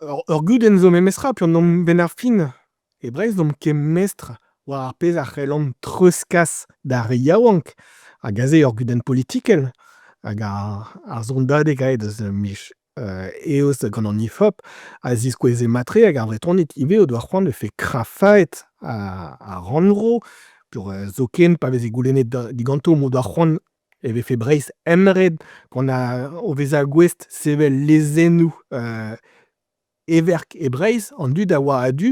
Ur gudenn zo memestra peogwir n'omp 'benn ar fin e Breizh n'omp ket mestr war ar pezh a c'hellomp treuzkas d'ar re yaouank hag aze eo ur gudenn politikel hag ar sondadeg aet eus miz eost gant an IFOP a ziskoueze mat-tre hag ar Vretoned ivez o doa c'hoant e vefe krafaet ar rannvro peogwir zoken pa veze goulennet diganto m'o doa c'hoant e vefe Breizh emren gant o vezañ gouest sevel lezennoù heverk e Breizh, an dud a oa a-du,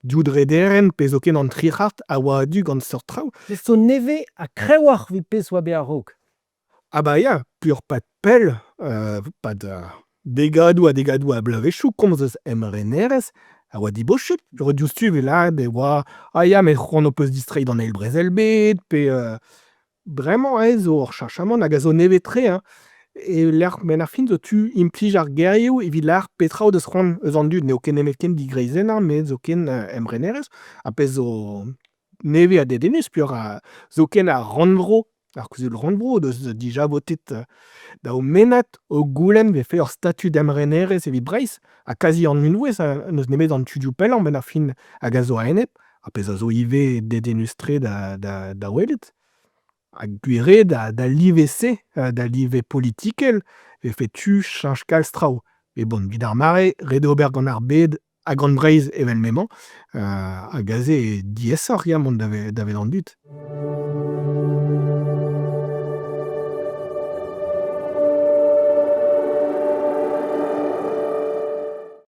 div drederenn pe zoken an tri c'hart a oa a-du gant seurt traoù. Se zo nevez ha kreñvoc'h evit pezh oa bet a-raok. Ah bah ya, pur-pad pell, pad degadoù ha degadoù a bloavezhioù komz eus emrenerezh a oa dibosupl. Diouzhtu e vez lâret e oa ah ya met c'hoant ho peus distreiñ d'an eil brezel-bed pe bremañ aze zo ur cheñchamant hag a zo nevez-tre hein. E-lec'h 'benn ar fin zo tu implij ar gerioù evit lâr petra o deus c'hoant eus an dud. N'eo ket nemetken digreizennañ met zoken emrenerezh. Ar pezh zo nevez ha dedennus peogwir zoken ar rannvro, ar kuzul-rannvro o deus dija votet da o mennad o goulenn 'vefe ur statud emrenerezh evit Breizh ha kazi an unvouezh n'eus nemet an tudioù pellañ 'benn ar fin hag a zo a-enep, ar pezh a zo ivez dedennus-tre da welet. Ha gwir eo d'al live-se, d'al live politikel, e vefe tu cheñch kalz traoù. Met bon, evit ar mare, ret eo ober gant ar bed ha gant Breizh evel m'emañ, hag aze eo diaesoc'h ya mont davet an dud.